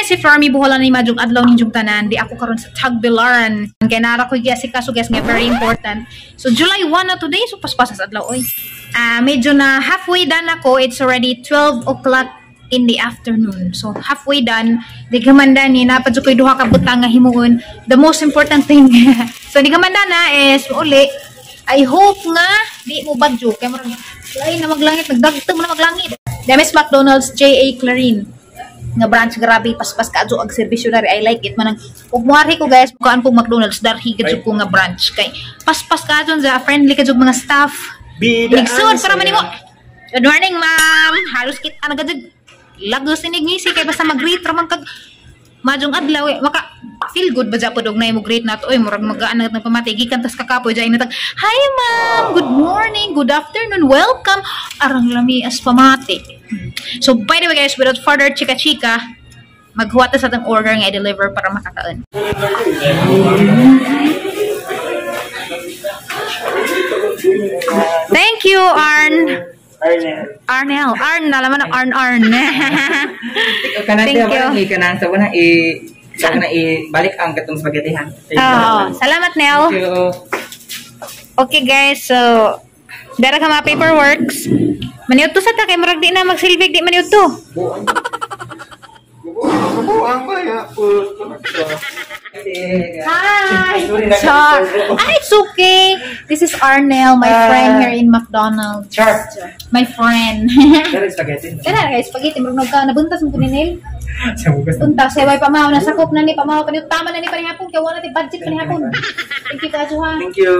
guys, si Farmy Buholan ni Majong adlaw ninyong tanan. Di ako karon sa Tagbilaran. Kay nara ko giasikaso, guys, nga very important. So July 1 na today, so paspas sa adlaw oy. Ah, medyo na halfway done ako. It's already 12 o'clock in the afternoon. So halfway done. Di gamanda ni napa jud koy duha ka butang nga himuon. The most important thing. So di gamanda na is uli. I hope nga di mo bagyo kay murag lain na maglangit, nagdagtong na maglangit. Demes McDonald's JA Clarin nga branch, grabe paspas kaadyo ang serbisyo dari. I like it manang ug muari ko, guys, mukaan kong McDonald's, darhi kadyo ko nga branch kay paspas kaadyo sa friendly kadyo mga staff. Bida. Nigsuod para manimo. Good morning, ma'am. Halos kita na gajud lagos inig ngisi kay basta mag-greet ra man kag majong adlaw eh, maka feel good ba japod og nay mo greet nato oy, murag magaan na pamati gikan tas kakapoy jay natag, "Hi ma'am, good morning, good afternoon, welcome." Arang lami as pamati. So by the way guys, without further chika chika, maghuwat ta sa atong order nga i-deliver para makakaon. Thank you, Arn. Arnel. Arn na laman ang Arn Arn. Kanang Thank you. Kanang sa una i sa una i balik ang katong spaghetti ha. Oo. Salamat, Nel. Thank you. Okay guys, so dara ka mga paperworks. Maniudto sa ta kay murag di na magsilbig di maniudto. Buang ba ya? Hi. Char. Ah, it's okay. This is Arnel, my friend here in McDonald's. Char. My friend. Dari spaghetti. Kana guys, spaghetti murag nagka nabuntas mo ni Nel. Sa bugas. Punta sa way pamaw na sakop na ni pamaw pa ni tama na ni panihapon kay wala ti budget panihapon. Thank you kaadyo ha. Thank you.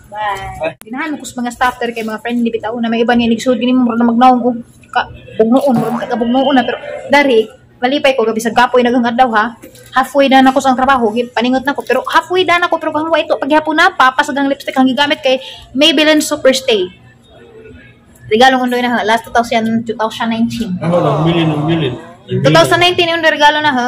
Bye. Ginahan mo kus mga staff dari kay mga friend ni bitaw na may iba nga nigsud gini mo murag na magnaong og ka bugnoon, murag makakabugnoon na, pero dari malipay ko gabi sa gapoy naghang adlaw ha. Halfway na nako sa ang trabaho, paningot na ko pero halfway na nako pero kang wa ito paghapon na papas ang lipstick ang gigamit kay Maybelline Superstay. Regalo ko na ha, last 2000 2019. Ako lang, bilin ng bilin. 2019 yung regalo na ha.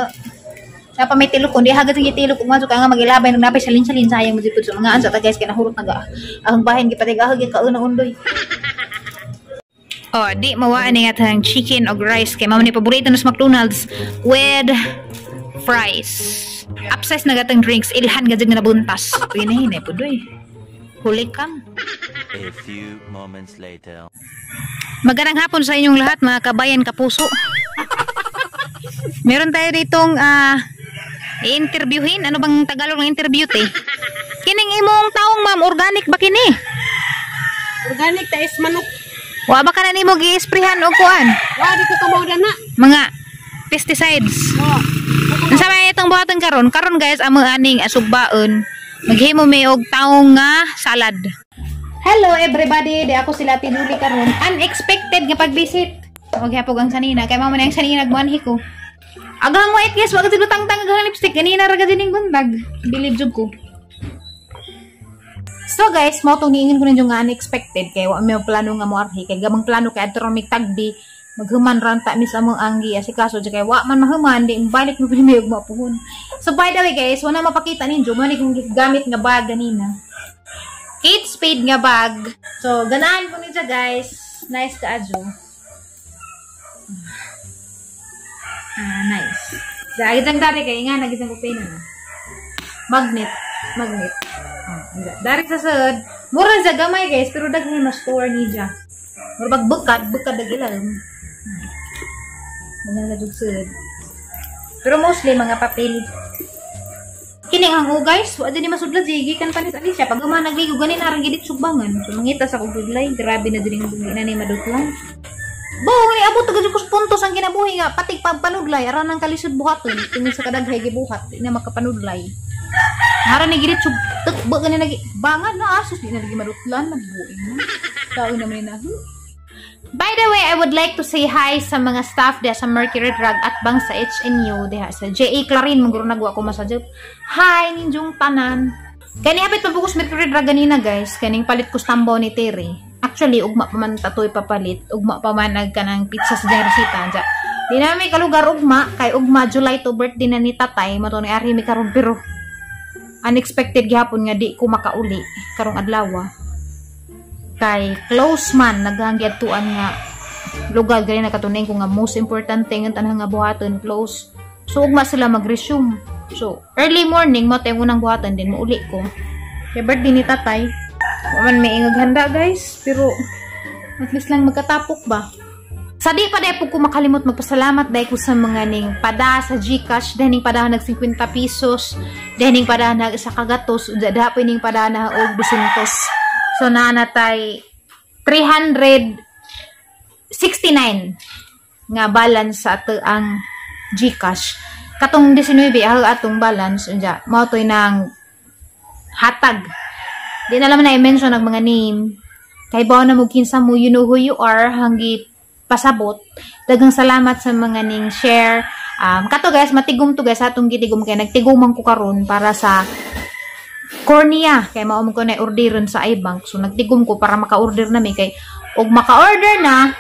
Napa may tilok kundi hagad sa tilok kung kaya nga magilabay nang napay salin-salin sayang mo jud sa mga ansa ta guys kay nahurot na ga. Ang bahin gipatig ahag kauna undoy. Oh, di mawaan ni atang chicken og rice kay mao ni paborito nos McDonald's with fries. Upsize na gatang drinks ilhan gajud nga nabuntas. Uy na hinay pud oy. Huli kam. A few moments later. Magandang hapon sa inyong lahat, mga kabayan kapuso. Meron tayo ditong i-interviewin. Ano bang Tagalog ng interview te? Kining imong taong ma'am, organic ba kini? Organic ta is manok. Wa ba ka na nimo gi-sprayhan og kuan? Wa di ko kamaw na. Mga pesticides. Oh. Unsa may itong buhaton karon? Karon guys, amo aning asugbaon. Maghimo mi og taong nga salad. Hello everybody, di ako sila tinuli karon. Unexpected nga pag-visit. Huwag hapog ang sanina kay mama na ang sanina nagmuanhi ko. Aghang white guys, wag jud tangtang aghang lipstick ganina ra gud ning buntag. Bilib jud ko. So guys, mao tong niingon ko ninyo nga unexpected kay wa may plano nga moarhi kay gamang plano kay adto ra mig tagdi maghuman ra ta mis among anggi asikaso kay wa man mahuman di balik mo pud og mapuhon. So by the way guys, wala mapakita ninyo mo ni kong gigamit nga bag ganina. Kate Spade nga bag. So ganahan ko ninyo guys. Nice kaadyo. Ah, nice. Dagi tang dari kay nga nagisang ko pena na. Magnet, magnet. Oh, dari sa sud, mura sa gamay guys, pero daghan mas store niya. Mura bag bukad, bukad dag ilalom. Mga jud sud. Pero mostly mga papel. Kini ang o guys, wa dili masudlad sige kan panis Alicia pag uma nagligo gani narang gidit sugbangan. So mangita sa kong tudlay, grabe na diri ang na ni madutlan. Bo, ni abot gud ko sa puntos ang kinabuhi nga patig pagpanudlay aran ang kalisod buhaton tungod sa kadaghay gibuhat di na makapanudlay. Ara ni gidit sug tukbo gani nagi bangan na asos di na lagi madutlan nagbuing na. Tao naman ni na. By the way, I would like to say hi sa mga staff diha sa Mercury Drug at bang sa HNU diha sa JA Clarin maguro nagwa ko masadyot. Hi ninjong tanan. Kani hapit pabukos Mercury Drug ganina guys, kaning palit ko tambo ni Terry. Actually, ugma pa man tatoy papalit, ugma pa man nag kanang pizza sa diyang resita. Diya. Di na may kalugar ugma, kay ugma July to birthday na ni tatay, mato ni Ari mi karon pero unexpected gihapon nga di ko makauli karong adlaw. Kay close man naghangyadtuan nga lugar gani nakatunay ko nga most important thing ang tanang nga buhaton close. So ugma sila mag-resume. So early morning mo tayong unang buhatan din muuli ko. Kay birthday ni tatay. Wa man may ingag handa guys, pero at least lang magkatapok ba. Sa di pa dahil po ko makalimot magpasalamat dahil ko sa mga ning pada sa GCash, dahil ning pada nag 50 pesos, dahil ning pada nag isa kagatos, dahil po ning pada na og 200. So naanatay 369 nga balance sa ato ang GCash. Katong 19 ang atong balance unja mao toy nang hatag. Di na lang na i-mention ang mga name. Kay bawo na mo kinsa mo, you know who you are, hanggi pasabot. Daghang salamat sa mga ning share. Kato guys, matigom to guys, atong gitigom kay nagtiguman ko karon para sa cornea kay mao man ko na orderon sa iBank. So nagtigom ko para maka-order na mi kay og maka-order na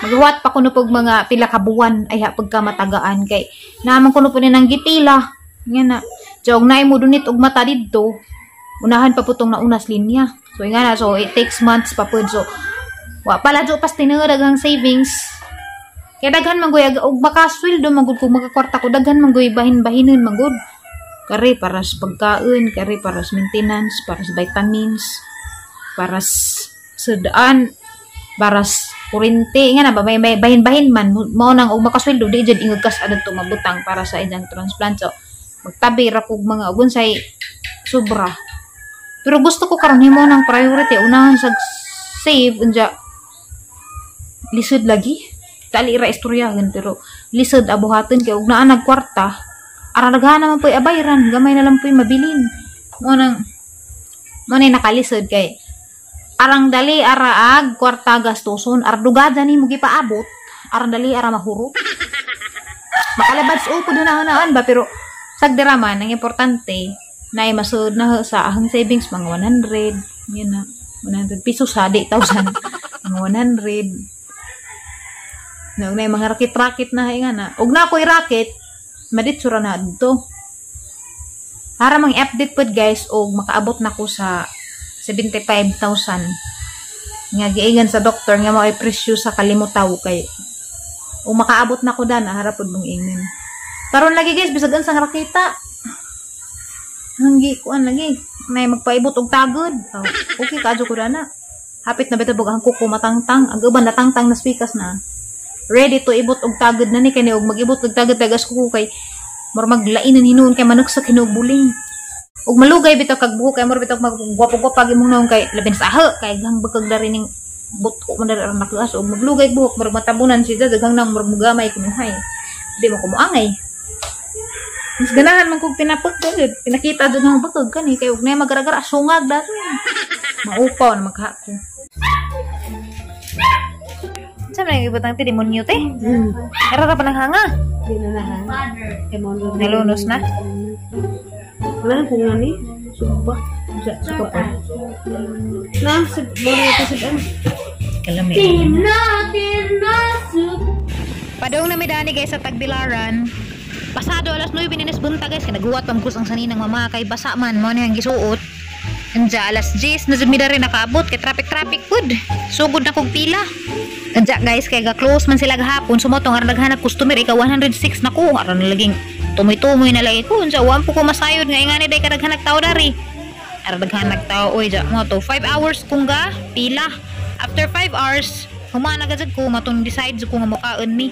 maghuwat pa kuno pog mga pila ka buwan ay ha pagka matagaan kay naman kuno po ni nang gipila. Nga na. Jog naay mo dunit og mata didto. Unahan pa putong naunas linya. So nga na, so it takes months pa pud. So wa pala jo pas tinuod ang savings. Kaya daghan man goy og makasweldo man gud kung makakwarta ko, daghan man goy bahin-bahinon man gud. Kari para sa pagkaon, kari para sa maintenance, para sa vitamins, para sa daan, para sa kurente, nga na ba may bahin-bahin man mao nang og makasweldo di jud ingog kas adto mabutang para sa inyong transplant. So magtabi ra kog mga ug unsay sobra. Pero gusto ko karon himo ng priority unahan sa save unja lisod lagi. Dali ra istoryahan pero lisod abuhaton kay og naa nagkwarta ara daghan naman po'y abayran, gamay na lang po'y mabilin. Mo nang mo na nakalisod kay arang dali ara ag kwarta gastuson, ardugada nimo gipaabot, arang dali ara mahurot. Makalabad sa upo na ba pero sagdira man ang importante na ay masud na sa ahang savings mga 100, yun na 100 pesos ha, di 1,000, mga 100. Na na mga rakit-rakit na nga na. Og na ako'y raket, maditsura na dito. Para mang update pod guys og makaabot na ko sa 75,000 nga giingan sa doktor nga mao'y presyo sa kalimutaw kay og makaabot na ko dana harap pod mong ingin. Karon lagi guys bisag unsang rakita. Hanggi kuan lagi may magpaibot og tagod. Oh, okay kaadyo ko dana. Hapit na bitaw ang kuko matangtang, ang uban natangtang na spikas na. Ready to ibot og tagod na ni kay og magibot og tagod tagas kuko kay mura maglainan hinuon kay manuksak hinuog buling. Og malugay bitaw kag buhok kay mura bitaw maggwapo-gwapa imong naong kay labi na sa aho kay gang bakag dari ning buto man dari aron nakuas og maglugay buhok murag matabunan siya daghang nang murag mugamay kunuhay. Di mo kumuangay. Mas ganahan man kog pinapag gud pinakita jud nga bakag kani kay og nay magaragara sungag dato. Maupaw na magha ko. Sa mga ibutang ti demonyo te. Era ra pa nang hanga. Di na na ha. Nalunos na. Wala ko nga ni. Sugba. Suka pa. Na, sa mga kasi Kalami. Padong na midani guys sa Tagbilaran. Pasado alas 9 ninis bunta guys kay naguwat pamkus ang saninang mama kay basa man mo ni ang gisuot. Anja alas 10 na jud mi dari nakaabot kay traffic pud. Sugod na kog pila. Anja guys kay ga close man sila gahapon sumotong aron naghanap customer ikaw 106 na ko aron laging tumoy-tumoy na lagi ko unsa wa po ko masayod nga ingani day kadaghanag tao dari. Aron naghanag tao oy ja mo to 5 hours kung ga pila. After 5 hours humana gajud ko matong decide ko nga mokaon mi.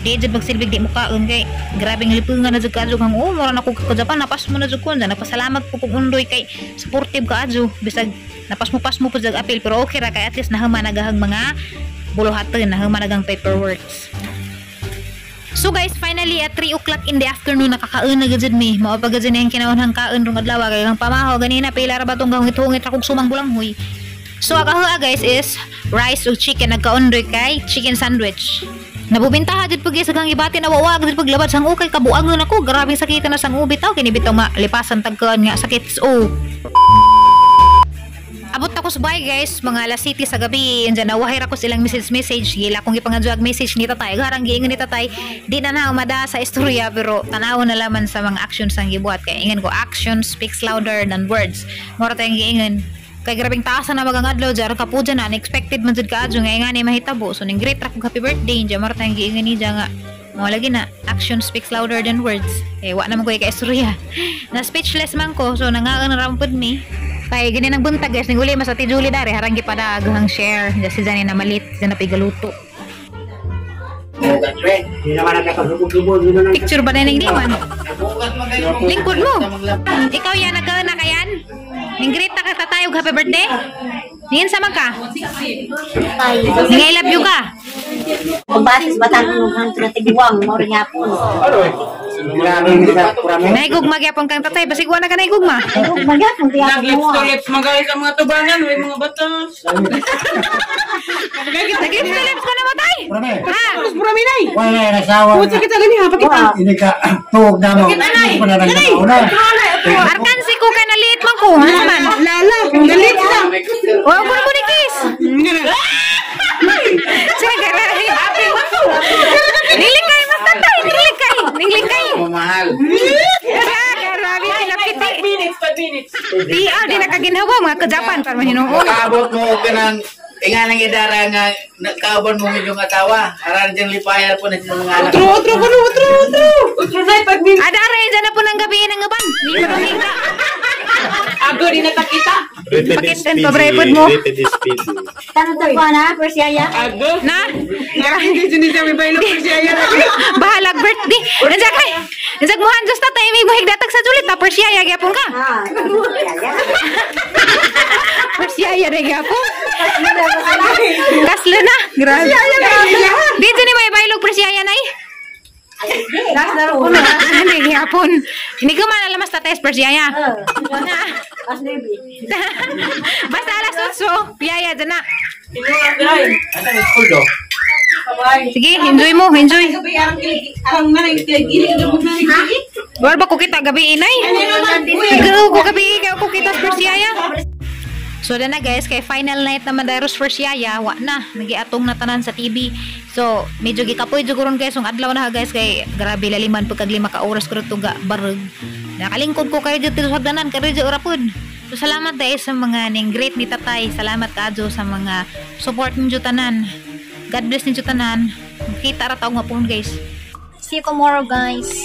Di jud magsilbig di mukaon kay grabeng lipungan na jud kaadyo kang oh mura na ko ka Japan napas mo na jud ko nagpasalamat ko kog undoy kay supportive kaadyo bisag napasmo-pasmo pud jag apil pero okay ra kay at least nahuman nagahang mga buluhaton nahuman nagang paperworks. So guys, finally at 3 o'clock in the afternoon nakakaon na gajud mi. Mao pa gajud ang kinaunhang kaon rong adlaw kay ang pamaho ganina pila ra ba tong gahungit-hungit ra kog sumang bulanghoy. So ang kahuha guys is rice ug chicken nagkaundoy kay chicken sandwich. Nabubintaha jud pag sa kang ibati na wawag jud paglabad sang ukay kabuangon ako grabing sakit na sang ubi taw kini bitaw malipasan tagkaan nga sakit so. Abot ako sa bahay guys mga alas 7 sa gabi andyan nawahay ra ko silang message gila kong gipangadyo message ni tatay garang giingon ni tatay di na na umada sa istorya pero tanaw na laman sa mga actions ang gibuhat kay ingon ko action speaks louder than words mora tayong giingon kay grabing taas na magang adlaw jar kapuja na unexpected man jud kaadyo nga ingani mahitabo so ning great ra kog happy birthday diya mora tayong giingon ni nga Mo lagi na action speaks louder than words. Eh wa naman ko ikaistorya. Na speechless man ko, so nangaan na rampod mi. Kay gani nang buntag guys, ning uli mas Ate Julie dare harang gipadag ang share. Diya si Zani na malit, si na pigaluto. Picture ba na ning liman? Lingkod mo. Ikaw yan, nagkaon na kayan? Ning greet na ka tatay og happy birthday? Ningin sama ka? Ning I love you ka? Pagbasis batang nung hanto na tiguang, mo rin hapon. Naigugma gyapon kang tatay, basig wa na ka naigugma. Ay, magyapon, tiyak Nag-lips mo. to lips mga guys ang mga tubangan, may mga batas. Nag-lips to lips ka na matay. Ha? Wala na asawa. Putsa kita gani ha, pakita. Ini ka tuog na mo. Nanay! Arkan si ko kay naliit man ko. Ano man? Lala, dalit na. Wa ko ko ni kiss. Sige, grabe. Nilikay mas tatay, nilikay, nilikay. Mamahal. Grabe, pinapiti. 5 minutes, 5 minutes. PR di nakaginhawa mga kajapan para mahinuon. Kaabot mo ka ng inga ng idara nga nagkaabot mo inyong asawa. Aran diyang lipayan po na sa mga anak. Otro, otro, kuno, otro, otro. Otro na, 5 minutes. Adare dyan na po ng gabi ng uban. Hindi ko nung Ago di natakita. Rated Bakit is ang PG. pabrepod mo? Rated is PG. Tanong to ko na, first yaya. Ago. Na? Hindi siya niya may bailo pa siya. Bahalag birthday. Nandiyan kay. Nandiyan mo handos tatay may buhig datag sa julit na first yaya gyapon ka. Ah, yaya. First yaya ra gyapon. Kaslo na. Grabe. Di dyan ni may bailog first yaya nay. Last na rin ko na. Hindi gyapon. Hindi ko man alam mas tatay first yaya. Last baby. Basta alas 8, yaya dyan na. Tinuang guys. Asa ang school do? Bye. Sige, enjoy mo, enjoy. Gabi arang kilig, arang nanay kilig, kilig mo na War ba ko kita gabi inay? Nagro ko gabi kay ko kita sa first yaya. So na guys, kay final night naman dairos first yaya, wa na nagiatong na tanan sa TV. So medyo gikapoy jud ron guys, ang adlaw na ha guys kay grabe laliman pagkag 5 ka oras ko tuga barog. Nakalingkod ko kayo dito sa hagdanan kay medyo ora pud. So salamat guys sa mga ning great ni tatay. Salamat kaadyo sa mga support ninyo tanan. God bless ninyo tanan. Kita ra taong mapun guys. See you tomorrow, guys.